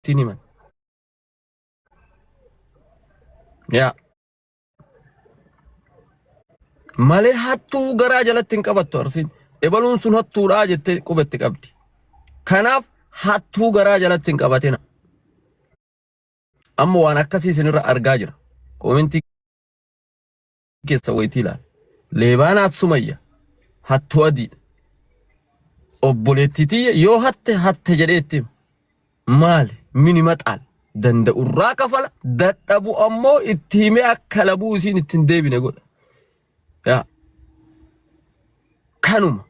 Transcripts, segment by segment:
Ittiin himan. Yaa. Malee hattuu garaa jalatti hin qabattu Arsiin. Ebaluun sun hattuudhaa jettee qubetti qabdi. Kanaaf hattuu garaa jalatti hin qabatina. Amma waan akkasii isinirra argaa jira. Koomentii keessa wayitii ilaala. Leebaa naat Sumayya hattuu adiidha. Obboleettii tiyya yoo hatte hatte jedhee itti hima. Maali mini maxaal danda'urraa kafala dadhabu ammoo itti himee akka labuu isiin itti hin deebine godha. Yaa kanuma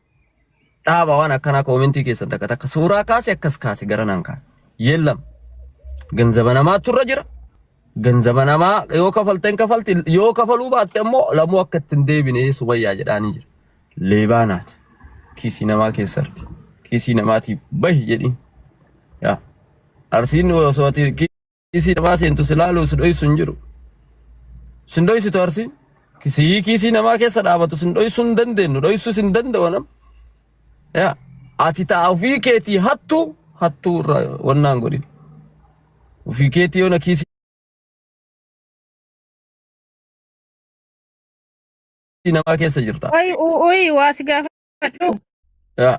dhaaba waan akkanaa koomentii keessan takka takka suuraa kaase akkas kaase gara naan kaase. Yeellam ganzaba namaatu irra jira. Ganzaba namaa yoo kafalte hin kafalti yoo kafaluu baatte ammoo lamuu akka itti hin deebine Sumayyaa jedhaanii jira. Leebaa naati. Kiisii namaa keessarti. Kiisii namaatii bahi jedhiin. Yaa. Arsiin osoo ati kiisii namaa seentu si laaluu si dhoysu hin jiru. Sin dhoysitu arsiin. Kisii kiisii namaa keessa dhaabatu sin dhoysuu hin dandeenyu. Dhoysuus hin danda'u nam. Yaa. Ati ta'a ofii keetii hattuu hattuu irraa wannaan godhin. Ofii keetii yoona kiisii namaa keessa jirta. Oyi oyi waa si gaafadhu. Yaa.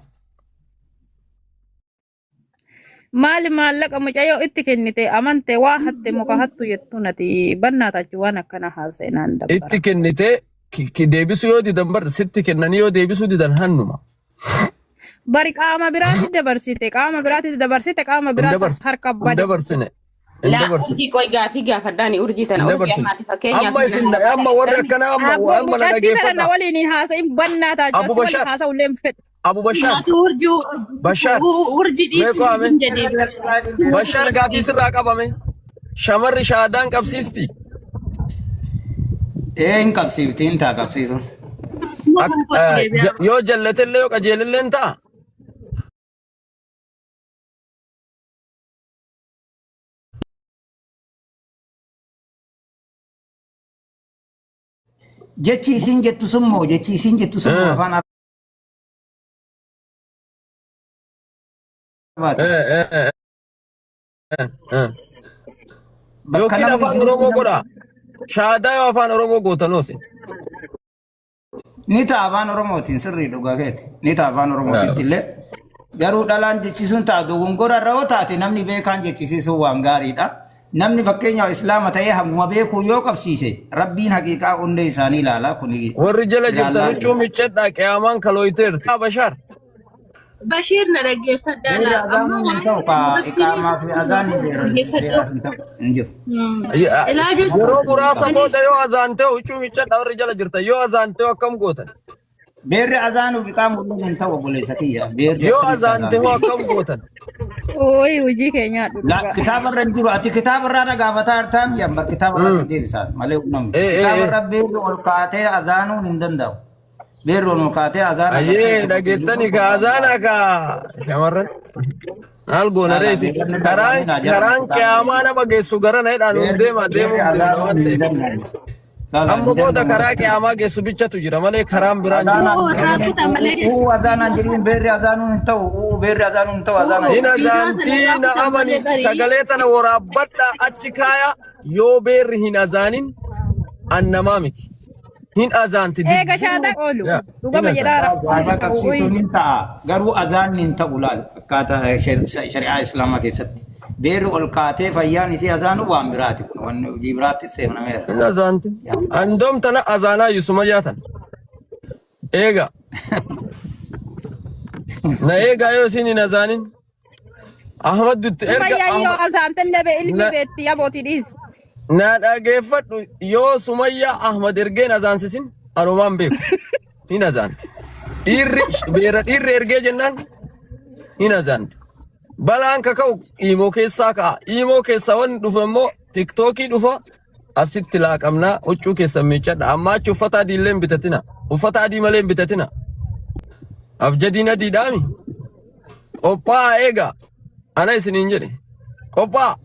Maali maallaqa mucayyoo itti kennite amante waa hatte muka hattu jettu nati bannaa tachu waan akkana haasa'e naan dabbara. Itti kennitee deebisuu yoo didan bar sitti kennanii yoo deebisuu didan hannuma. Bari qaama biraatti dabarsite qaama biraatti dabarsite qaama Hin biraa dabarsi- harka hin bade. dabarsine. Hin Laa dabarsine. urjii qoy gaafii gaafadhaani urjii Hin tana urjii dabarsine. ammaati fakkeenyaaf Amma isin nama amma warri akkanaa amma Abbo amma na mucattii tana na dhageeffadha. waliin hin haasa'in bannaa tachu Abu asii waliin Bashar haasa'u illee hin fedhu. Abu Bashar Ati urjii Bashar urjii mee dhiisii qo'ame hin jedhee. Bashar gaafii sirraa qabame. Shamarri shaadaan qabsiisti. Ee hin qabsiifti hin ta'a qabsiisuun. Yoo jallatellee yoo qajeelellee hin ta'a. Jechi isiin jettu sun moo jechi isiin jettu sun moo afaan Arabaati. Bakka Yookiin namni afaan jirutti Oromoo namni godhaa. Shaadaa yoo afaan Oromoo gootan hoose. Ni ta'a afaan Oromootiin sirrii dhugaa keeti. Ni ta'a afaan Oromootitti illee. Garuu dhalaan jechisuun ta'a dogongora irra yoo taate namni beekaan jechisiisuun waan gaariidha. Namni fakkeenyaaf islaama ta'ee hanguma beekuu yoo qabsiise rabbiin haqiiqaa onnee isaanii ilaala kuni Warri jala jirtan ilaallaa huccuu miccadhaa qiyaamaan kalooyteerti. Bashaar. Bashiir na dhaggeeffadhaa Beerri laa. Amma azaanuu hin waa'ee ta'u kaa dubartii iqaamaa fi azaanni beera dhaggeeffadhu. beeraaf hin ta'u hin jiru. Ilaa jechuun Yeroo muraasa anis booda yoo azaantee huccuu miccadhaa warri jala jirtan yoo azaantee akkam gootan? Beerri azaanuuf iqaamu illee hin ta'u obboleessa kiyya. Beerri Yoo akkamitti azaante hoo azaante? akkam gootan? Ooyi hojii kee nyaadhu La dhugaa. kitaaba irra hin jiru. Ati kitaaba irraa na gaafataa jirtaa miti amma kitaaba irraa si deebisa malee uumamni. Kitaaba irra beerri ol kaatee azaanuun hin danda'u. Beerri ol kaatee azaana Ayyee gartee itti dhageettani qulqulleessuun ka waan azaana biraati. ka shamarran. Maal goona Laa ree isin? beerri Karaan dhagaanii naa jedhamu karaan kitaaba irra qiyaamaa jiru. nama geessu gara na hidhaan nuuf Beerri deema beerri deemuuf deemna azaanuun waan hin ta'eef. danda'amu. Laa laa Amma hin booda danda'amu. karaa qiyaamaa geessu bichatu jira malee karaan biraan jiru. Azaanaan uu irraa kuta malee uu azaanaan jedhiin beerri azaanuun hin ta'u. Uu beerri azaanuun hin ta'u azaanaan Hin uu jedhiin. viidiyoo sana azaantii irraa na kutan amani malee barii. sagalee tana waraabbadha achi kaaya yoo beerri hin azaanin an namaa miti. Hin azaanti Eega shaadaa oolu. Yaa, hin Dhugama azaanti. jedhaa Jaaba rakkoon ta'u qabsiisuun ooyi. hin ta'a. Garuu azaanni hin ta'u laal akkaataa shari'aa islaamaa keessatti. Beerri ol kaatee fayyaan isii azaanu waan biraati kun wanni hojii biraatti seenameera. Hin azaanti. Andoom tana azaanaa yusumayyaa tana. Eega. Na eegaa yoo isin hin azaanin. Ahmad dutti erga Sumayyaa yoo Ahmad azaantellee be ilmi na beetti yabootii dhiisi. na dhageeffadhu yoo Sumayyaa Ahmad ergeen azaansisin anumaan beeku. Hin azaanti. Dhiirri beera dhiirri ergee jennaan hin azaanti. Balaan kaka'u iimoo keessaa ka'a. Iimoo keessaa wanni dhufu immoo tiktookii dhufa. Asitti laaqamnaa huccuu keessan miiccadha. Amma achi uffata adii illee hin bitatina. Uffata adii malee hin bitatina. Abjadiin adiidhaami. Qophaa'aa eegaa. Ana isiniin jedhe. Qophaa'aa.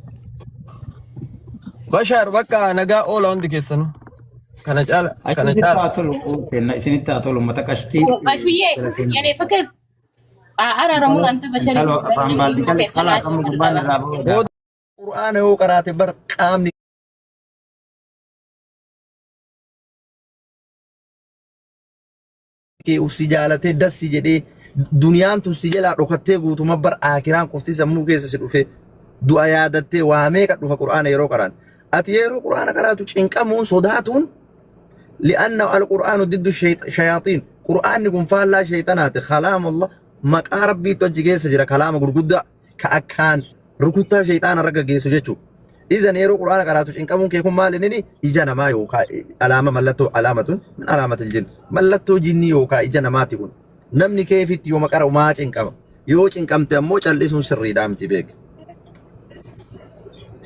Bashaar bakka nagaa oola hundi keessanuu. Kana caala kana Isinitti caala. haa tolu kenna isinitti haa tolu mata qashtii. Bashuyyee yane fakir araaramuun anta basharii Intalo afaan ilmoo baaldikali keessan kalaa qamu gubbaan irraa booda. Booda Qur'aana yoo qaraate bar qaamni kee uf si jaalatee dassi jedhee duniyaan tun si jalaa dhokattee guutuma bar aakiraan qofti sammuu keessa si dhufe du'a yaadattee waa meeqa dhufa qur'aana yeroo qaraan. Ati yeroo qur'aana qaraatu cinqamuun sodaatuun li'anna alqur'aanu diddu shayaaxiin qur'aanni kun faallaa sheexanaati kalaamullah maqaa rabbiitu achi keessa jira kalaama gurguddaa ka akkaan rukuttaa sheexaana irra gaggeessu jechuudha. Izan yeroo qur'aana qaraatu cinqamuun kee kun maal inni ija namaa yookaan alaama mallattoo alaamatun min alaamatil jinn mallattoo jinnii yookaan ija namaati kun namni keefitti yoo maqara maa cinqama yoo cinqamte ammoo callisuun sirriidhaa miti beek.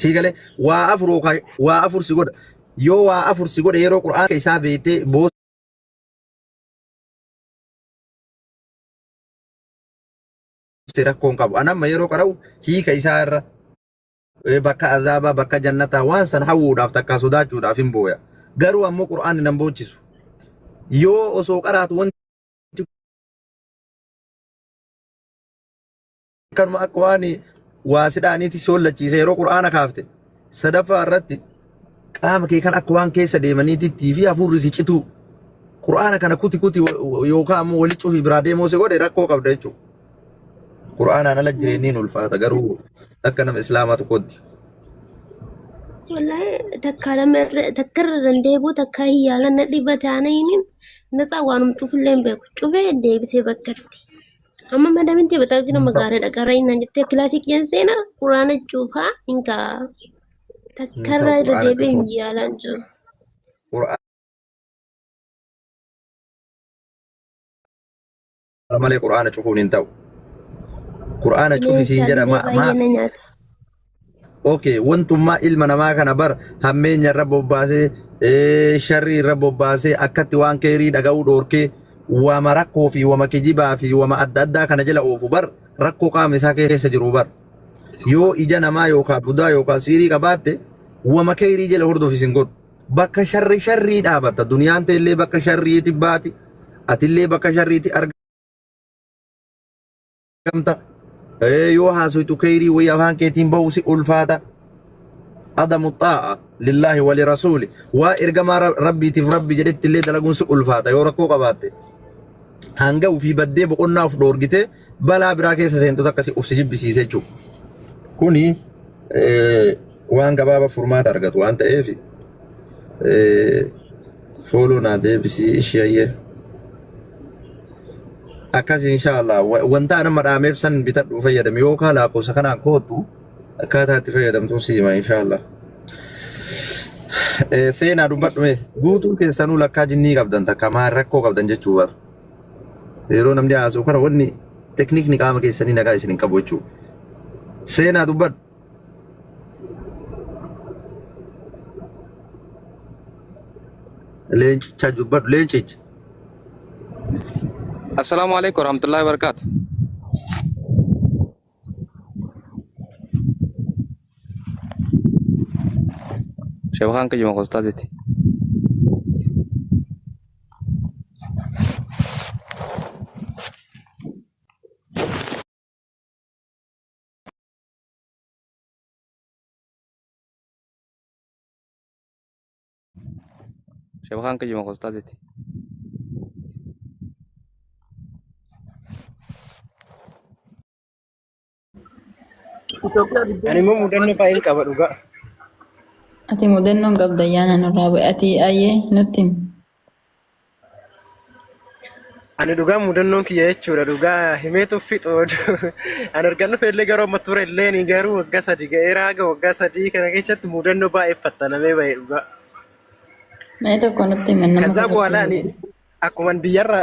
Sii galee waa afur yookaan waa afur si godha yoo waa afur si godha yeroo qur'aana isaa beektee boosse rakkoon qabu. Anamma yeroo qara'u hiika isaa irra bakka azaabaa bakka jannataa waan san hawwuudhaaf takka sodaachuudhaaf hin booya. Garuu ammoo qur'aanni nan boochisu. Yoo osoo qaraatu wanti kanuma akka waan waa sidhaaniiti sollachiise yeroo qur'aana kaafte sadaffaa irratti qaama kee kan akka waan keessa deemaniitii fi hafuurri si cituu qur'aana kana kuti kuti yookaan ammoo wali cufi biraa deemoo si godhe rakkoo qabda jechuudha. Qur'aanaan ala jireenyiin ulfaata garuu akka nama islaamaa tokkotti. Wallahi takka lama irra takka irra dandeebi'u takka hin yaalan na dhiba taananiin natsaa waanum cufillee hin beeku cufee deebisee bakkatti. Amma madaminti በጣም nama gaariidha qara'inaan jettee kilaasii qiyyan seenaa quraana cufaa hin kaa Hin takka ta'u irra irra qur'aana deebi'ee hin cufuun. yaalan jiru. Qur'aana malee qur'aana cufuun hin ta'u. Qur'aana cufi siin Bineensa jedha illee ma baay'ee na nyaata. okay wantummaa ilma namaa kana bar hammeenya irra bobbaasee sharrii irra bobbaasee akkatti waan keerii dhaga'uu dhoorkee wama rakkoo fi wama kijibaa fi wama adda addaa kana jala oofu bar rakkoo qaama isaa keessa jiru bar yoo ija namaa yookaan budaa yookaan siirii qabaatte wama keerii jala hordofis hin godhu bakka sharri sharrii dhaabatta duniyaan ta'ellee bakka sharriiti baati atillee bakka sharriiti argamta yoo haasoytu keerii wayii afaan keetiin bahu si ulfaata. عدم الطاعة لله ولرسوله وإرجما ربي تف ربي جدت اللي دلقون سؤال فاتا يوركو قباتي hanga ufii baddee boqonnaa of dhoorgite balaa biraa keessa seentu takka si uf si jibbisiise jechuudha. Kuni waan gabaabaa furmaata argatu waan ta'eef fooloo naa deebisii isheeyyee. Akkas inshaallah wanta nama dhaameef san bitadhu fayyadami yookaan lakkoofsa kanaan kootu akkaataa itti fayyadamtu siima inshaallah. Seenaa dubbadhu mee guutuun keessanuu lakkaa jinnii qabdan takka maal rakkoo qabdan jechuu bara. Yeroo namni haasa'u kana wanni tekniikni qaama keessanii nagaa isin hin qabu jechuudha. Seenaa dubbadhu. Leencicha dubbadhu leencicha. Assalamu alaikum warahmatullahi wabarakatuh. Shabakaan kiyyuma qostaatiiti. Shabakaan kiyyuma qostaatiiti. Itoophiyaa Ani immoo mudannoo baay'een qaba dhugaa. Ati mudannoon qabda ayyaana nurraa bu'e. Ati ayyee nutti himi. Ani dhugaa mudannoon kiyya jechuudha dhugaa himeetu fixu. Ani argannu feellee garuu amma ture illee ni garuu waggaa 3 ga'eera haga waggaa 3 kana keessatti mudannoo baay'ee fattanamee bahe dhugaa. Mee tokko nutti himi nama ከዛ በኋላ kotatti ani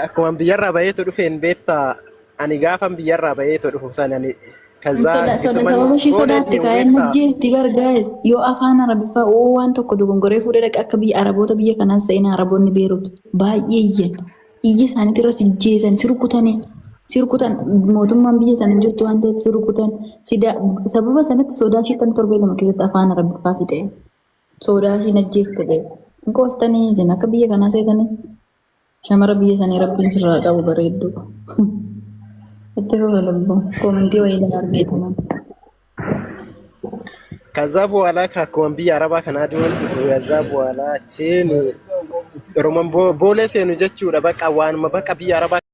akkuman biyyarraa baheetu dhufeen beektaa ani gaafan biyyarraa baheetu dhufu san ani ከዛ Soda soda isuman sababa ishii gooneet sodaatte ni kaa'een beektaa ajjeesti bar gaa'es yoo afaan arabiffaa oo waan tokko dogongoree fuudhee dhaqa akka biyya araboota biyya kanaa seenaa araboonni Beerut baay'ee iyyan iyya isaaniitti irra si jeesan si rukutanii si rukutan mootummaan biyya sana hin jirtu waan ta'eef si rukutan sida sababa sanatti sodaa ishii kan torbee 2 keessatti afaan arabiffaa fixe sodaa ishiin ajjeeste ta'e hin qoostanii jenna akka biyya kanaa seetanii shamara biyya sanii rabbiin sirraa qabu bareeddu. Itti fufa lubbuu koomentii wayii lama argeetu. ከዛ በኋላ akkuma biyya arabaa kanaa aduun dhufu ከዛ በኋላ achiin Oromoon boolee seenu jechuudha. Bakka waanuma bakka biyya arabaa.